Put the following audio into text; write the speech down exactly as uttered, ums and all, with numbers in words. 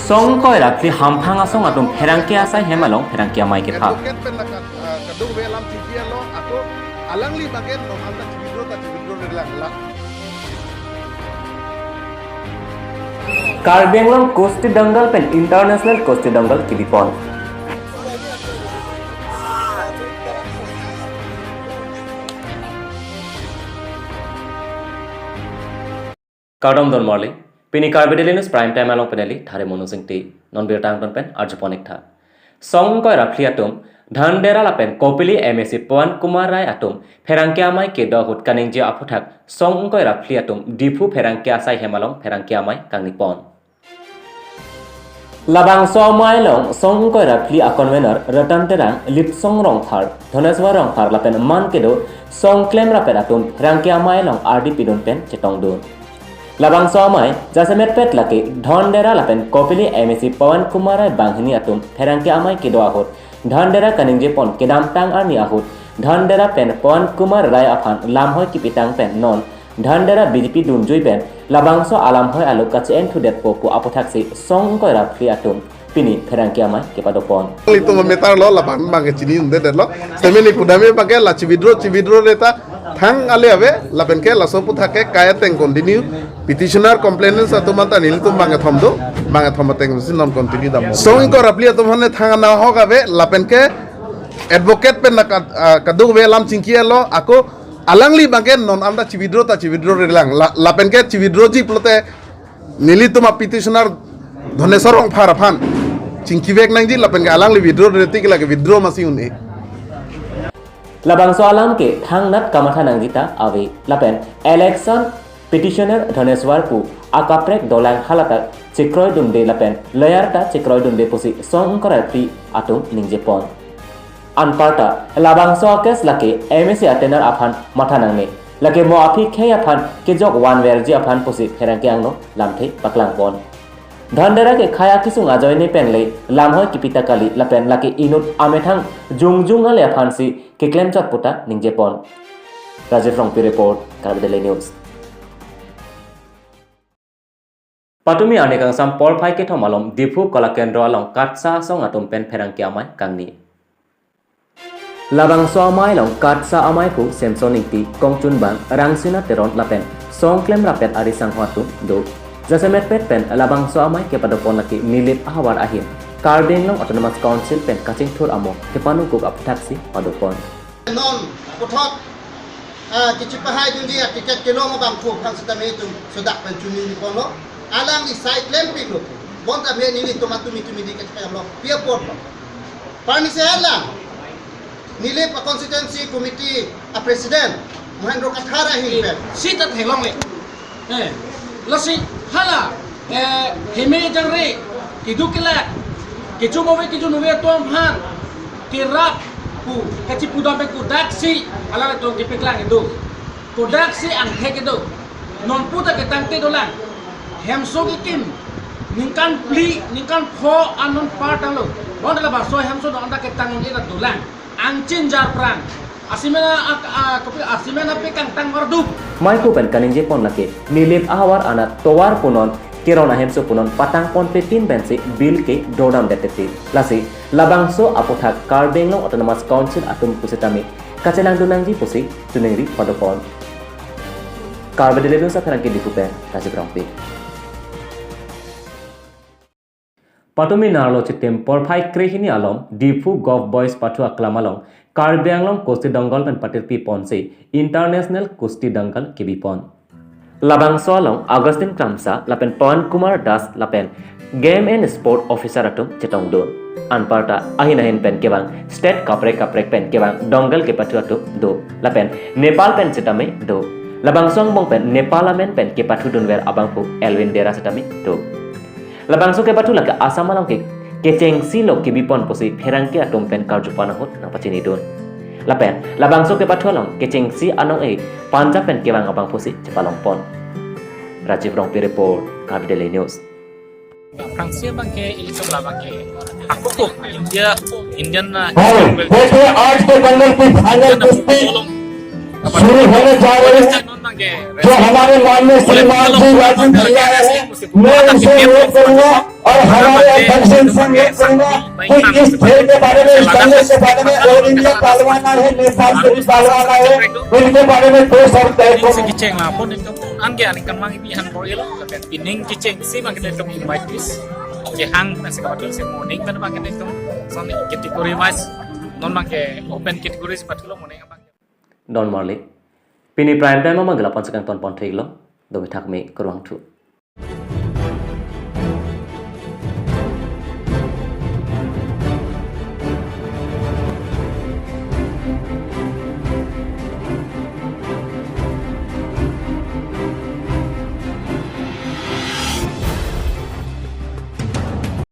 Song ingkoi ra phli hamphang asong atum pherangke asai hem along pherangke amei kepha. Advocate pen la ka-, ah, kadokave alam chingki alo, ako alangli abangke non anta chi-withdraw ta chi-withdraw-re lang la. Karbi Anglong Kusti Dangal pen International Kusti Dangal kebipon. Kardom don marli, pini Karbi Daily News Prime Time along peneli Thare Monu Singti, non birta angton pen arjupon ik tha. Song ingkoi ra phli atum, Dhandera lapen Kopili M A C Pawan Kumar Rai atum pherangke amei kedo ahut kaningje aphuthak song ingkoi ra phli atum Diphu pherangke asai hem along pherangke amei kangnipon. Labangso amei along song ingkoi ra phli a-convener Ratan Terang, Lipsong Rongphar, Dhoneswar Rongphar lapen man kedo song klemrapet atum pherangke amei along ardi pidun pen chetongdun. Labangso amei jasemetpet lake Dhandera lapen Kopili M A C Pawan Kumar Rai banghini atum pherangke amei kedo ahut Dhandera kaningjepon kedamtang arni ahut Dhandera pen Pawan Kumar Rai aphan lamhoi kipitang pen non Dhandera B J P dunjui pen labangso alamhoi alo kache-en thudetpo pu aputhaksi song ingkoi ra phli atum pini pherangke amei kepadopon. Ilitum metar lo, laban abangke chini un'edetlo. Sitame neli pudam abangke la chi-withdraw, chi-withdraw-re ta thang ale ave, lapenke laso aphuthak ke kai ateng continue. Petitioner complainants atum anta nelitum bangkethom do, bangkethom ateng si non continue dam. Song ingkoi ra phli atum aphan thang anahok ave, lapenke advocate pen la ka-, ah, kadokave alam chingki alo, ako alangli abangke non anta chi-withdraw ta chi-withdraw-re lang. La, lapenke chi-withdraw-ji pulote nelitum a-petitioner Dhoneswar Rongphar aphan chingkivek nangji, lapenke alangli withdraw-re tik lake withdraw masi un-e. Labangso alam ke thangnat kamatha nangji ta ave, lapen election petitioner Dhoneswar pu akaprek dolang halata chekroidunde lapen lawyer ta chekroidunde pusi song ingkoi ra phli atum ningjepon. Anparta labangso a-case lake M A C a-tenure aphan matha nangne. Lake mo aphi khei aphan kejok vanverji aphan pusi pherangke angno lamthe paklangpon. Dhandera ke khei akesung ajoine pen le lamhoi kipita kali lapen lake inut amethang jongjong ale aphansi keklemchot pu ta ningjepon. Rajiv Rongpi report, Karbi Daily News. Patumi arni kangsam porphai kethom along Diphu Kalakendro along KATSA asong atum pen pherangke amei kangni. Labangso amei along KATSA ameiphu Semson Ingti, kongchunbang Rangsina Teron lapen song klemrapet ari sangho atum do. Jasemetpet pen labangso amei kepadopon lake Nilip ahavar ahin Karbi Anglong Autonomous Council pen kachingthur amo kepanukuk aputhaksi padopon. Non puthot, ah, kichipahaidunji a-ticket kelong abangphu aphan sitame itum sodak pen chuningri ponlo. Alangli sai klempiklo. Bonta me nelitum atum itum ili kachepayamlo. Pi apotlo. Parnisi alang Nilip a-constituency committee a-president Mohendro Kathar ahin pen. Sita theklongle. Eh, lasi hala, eh, heme jangre, keduk kelak, kejum ave kejun ave atum aphan kerap pu kachipudam pen kodaksi alanglitum kepaklang kedo. Kodaksi angthek kedo. Non puta ketangte dolang. Hemso kekim ningkan phli, ningkan pho anon par tanglo. Bonta labangso hemso non anta ketang un-e ta dolang. Angchin jar prang. Asimena ak-, a, kopi asimena pe kangtang vardup. Ameiphu pen kaningjepon lake Nilip ahavar anat tovar punon, Keron ahemso punon patangponpe tin pensi bill ke dodamdet teti. Lasi labangso aphuthak Karbi Anglong Autonomous Council atum pusitame kachelangdun nangji pusi chuningri padopon. Karbi Daily News apherangke Diphu pen Rajiv Rongpi. Patumi nerlo chitim porphai krehini along Diphu Govt Boys pathu aklam along Karbi Anglong Kusti Dangal pen patirpiponsi International Kusti Dangal kebipon. Labangso along Augustine Kramsa lapen Pawan Kumar Das lapen Game and Sport Officer atum chetongdun. Anparta ahin ahin pen kevang state kaprek kaprek pen kevang Dangal kepathu atum do. Lapen Nepal pen sitame do. Labangso angbong pen Nepal amen pen kepathudunver abangphu Elwin Dera sitame do. Labangso kepathu lake Assam along ke kechengsi lo kebipon pusi pherangke atum pen karjupan ahut nangpachinidun. Lapen labangso kepathu along kechengsi anong-e Punjab pen kevang abang pusi chepalongpon. Rajiv Rongpi report, Karbi Daily News. Aphrangsi abangke ilitum labangke hakuku India, Indian, uh, देखिए, आज के दंगल की फाइनल कुश्ती शुरू होने जा रही है। जो हमारे माननीय श्रीमान जी राजीव भैया है, मैं उनसे अनुरोध करूंगा और हमारे अध्यक्ष संघ लोग कहेंगे कि इस खेल के बारे में, इस संघ के बारे में ऑल इंडिया पहलवान आए हैं, नेपाल से भी पहलवान आए हैं, इनके बारे में दो शब्द कहे तो। Kecheng la pon itum anke aning kan mang ipi han bor ilo, lapen pining kechengsi abang ke itum invite is. Kehang pensi kapathun si morning pen abang ke itum son category wise non abang ke open category si pathulo morning abang. Don marli. Pini prime time abang ke lapu-an si kangton pon theklo. Domi thak me kurvangthu.